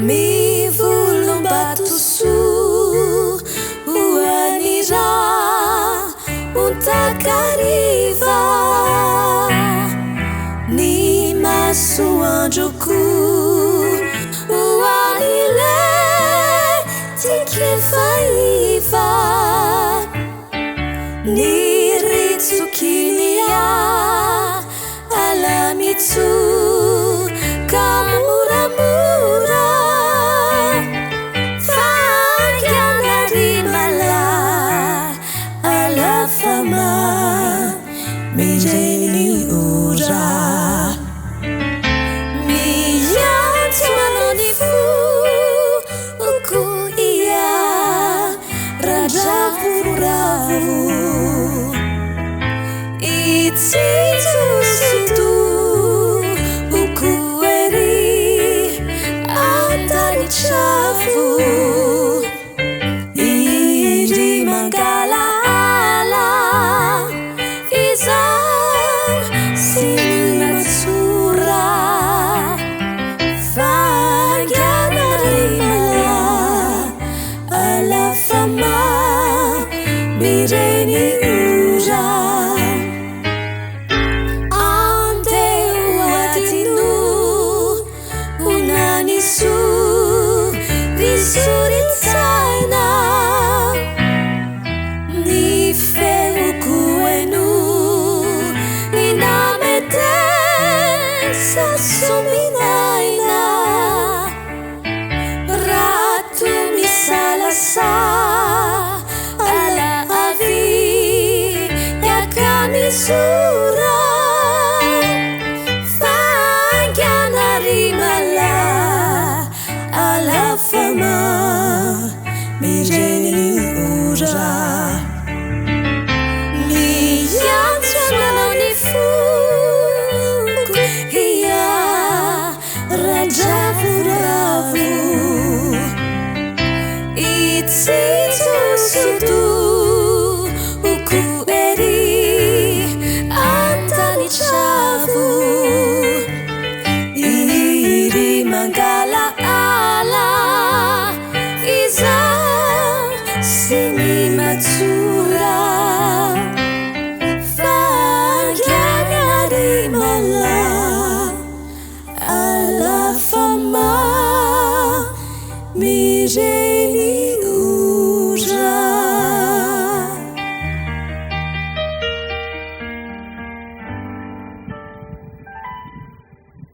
Mivolom-batosoa ho an'i Ra ontakariva Ny masoandroko ho an'ilay tiako efa iva Ny ritsoky ny ala mitsoka moramora Fa haingana ry malala fa mamery ny ora Miantso anao ny foko ia Randravoravo Itsinjo sy